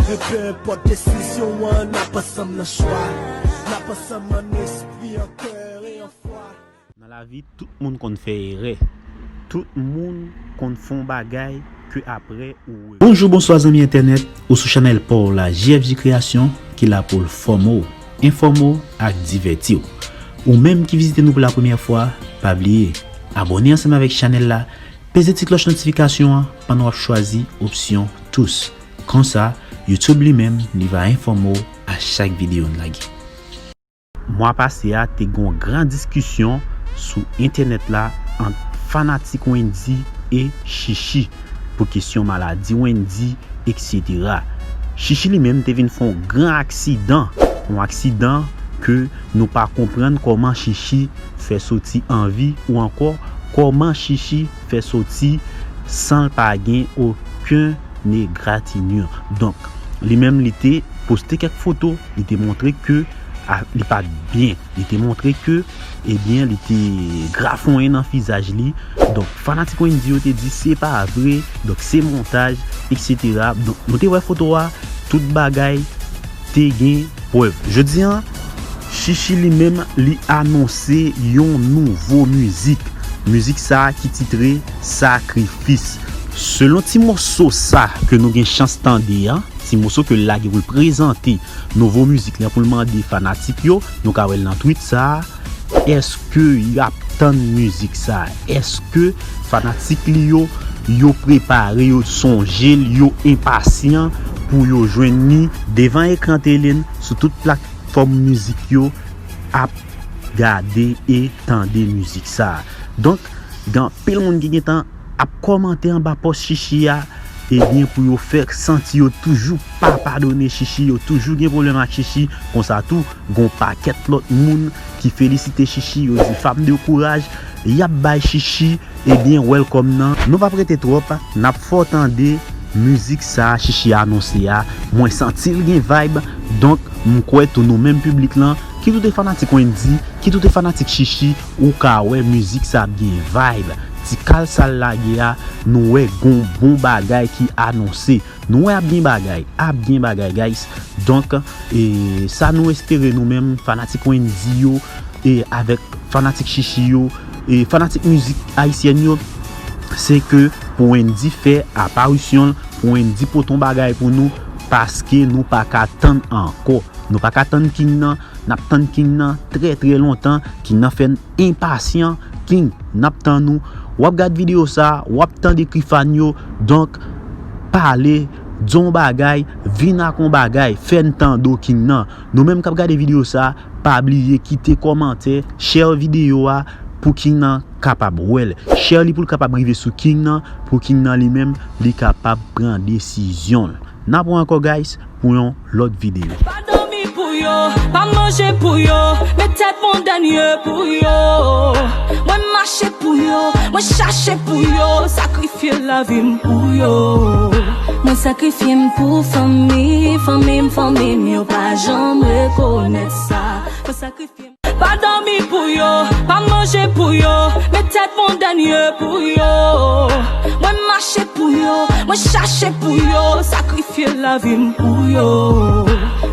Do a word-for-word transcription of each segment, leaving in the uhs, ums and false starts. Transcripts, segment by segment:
Peu importe décision, on n'a pas ensemble le choix. N'a pas ensemble en esprit, en cœur et en foi. Nan lavi, tout moun konn fè erè. Tout moun konn fè yon bagay ke apre ou re- Bonjou, bonswa zanmi entènèt, ou sou chanèl pa w la, J F J Création, ki la pou l fòme w, enfòme w ak divèti w. Ou menm ki vizite nou pou la premyè fwa, pa bliye abòne ansanm avèk chanèl la, peze ti klòch notifikasyon an pandan w ap chwazi opsyon tous. Konsa, YouTube li menm, li va enfòme w a chak videyo n lage. Mwa pase a, te gen yon gran diskisyon sou entènèt la ant fanatik Wendy e Chichi pou kesyon maladi Wendy, etsetera. Chichi li menm te vin fè yon gran aksidan, yon aksidan ke nou pa konprann kòman Chichi fè soti an vi ou ankò kòman Chichi fè soti san l pa gen okenn egratignure. Donk, li menm li te poste kèk foto, li te montre ke a, li pa t byen. Li te montre ke, ebyen, li te grafonyen nan vizaj li. Donk, fanatik Wendy yo te di se pa vre, donk se montaj, etsetera. Donk, nou te wè foto a, tout bagay te gen prèv. Jodi a, Chichi li menm, li anonse yon nouvo mizik. Mizik sa a ki titre Sakrifis. Selon ti moso sa ke nou gen chans tande a, ti moso ke l lage pou l prezante nouvo mizik la pou l mande fanatik yo, nou ka wè l nan tweet sa a, èske y ap tann mizik sa a? Èske fanatik li yo, yo prepare, yo sonje l, yo enpasyan pou yo jwenn li devan ekran tele n, sou tout platfòm mizik yo, ap gade e tande mizik sa a? Donk, gen anpil moun ki gentan ap kòmante anba pòs Chichi a, ebyen, pou yo fè santi yo toujou pa padone Chichi, yo toujou gen pwoblèm ak Chichi. Konsa tou, gen yon pakèt lòt moun ki felisite Chichi, yo di femme de courage, y ap bay Chichi, ebyen, welcome nan. Nou p ap rete twòp, n ap fè w tande mizik sa a Chichi anonse a. Mwen santi l gen vibe, donk m kwè tou nou menm piblik lan, kit ou te fanatik Wendy, kit ou te fanatik Chichi, ou ka wè mizik sa ap gen vibe. Ti kal sa l lage a, nou wè gon bon bagay ki anonse. Nou wè ap gen bagay, ap gen bagay, guys. Donk, e, sa nou espere nou menm, fanatik Wendy yo, e avèk fanatik Chichi yo, e fanatik mizik ayisyèn yo, se ke pou Wendy fè aparisyon l, pou Wendy pote yon bagay pou nou, paske nou pa ka tann ankò. Nou pa ka tann King nan, n ap tann King nan trè, trè lontan. King nan fè n enpasyan. King, n ap tann ou. W ap gad videyo sa, w ap tande kri fan yo. Donk, pale, di yon bagay, vin ak yon bagay, fè n tande w King nan. Nou menm k ap gade videyo sa, pa bliye kite kòmantè, share videyo a pou King nan kapab wè l. Share li pou l kapab rive sou King nan, pou King nan li menm, li kapab pran desizyon l. N ap wè ankò, guys, pou yon lòt videyo. Pa dòmi pou yo, pa manje pou yo, men tèt mwen dènye pou yo. Mwen mache pou yo, mwen chache pou yo, sakrifye lavi m pou yo. Mwen sakrifye m pou fanmi, fanmi m, fanmi m, yo pa janm rekonèt sa. Mwen sakrifye m. Pa dòmi pou yo, pa manje pou yo, men tèt mwen dènye pou yo. Mwen mache pou yo, mwen chache pou yo, sakrifye lavi m pou yo.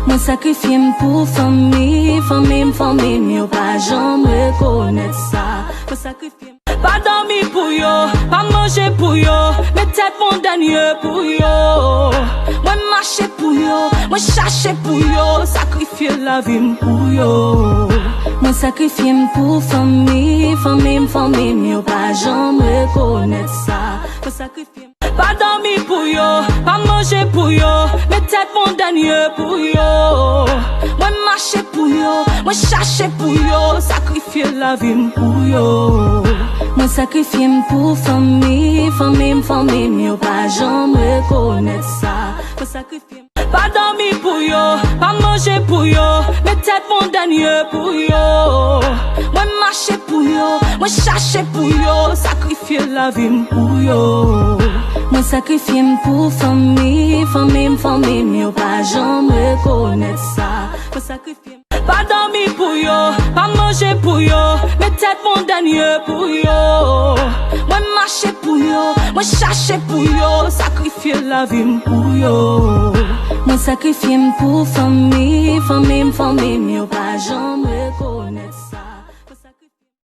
Mwen sakrifye m pou fanmi, fanmi m, fanmi m, yo pa janm rekonèt sa. Mwen sakrifye m. Pa dòmi pou yo, pa manje pou yo, men tèt mwen dènye pou yo. Mwen mache pou yo, mwen chache pou yo, sakrifye lavi m pou yo. Mwen sakrifye m pou fanmi, fanmi m, fanmi m, yo pa janm rekonèt sa. Mwen sakrifye m. Pa dòmi pou yo, pa manje pou yo, men tèt mwen dènye pou yo. Mwen mache pou yo, mwen chache pou yo, sakrifye lavi m pou yo. Mwen sakrifye m pou fanmi, fanmi m, fanmi m, yo pa janm rekonèt sa. Mwen sakrifye m. Pa dòmi pou yo, pa manje pou yo, men tèt mwen dènye pou yo. Mwen mache pou yo, mwen chache pou yo, sakrifye lavi m pou yo. Mwen sakrifye m pou fanmi, fanmi m, fanmi m, yo pa janm rekonèt sa. Mwen sakrifye m. Pa dòmi pou yo, pa manje pou yo, men tèt mwen dènye pou yo. Mwen mache pou yo, mwen chache pou yo, sakrifye lavi m pou yo. Mwen Sakrifye m pou fanmi, fanmi m, fanmi m, yo pa janm rekonèt.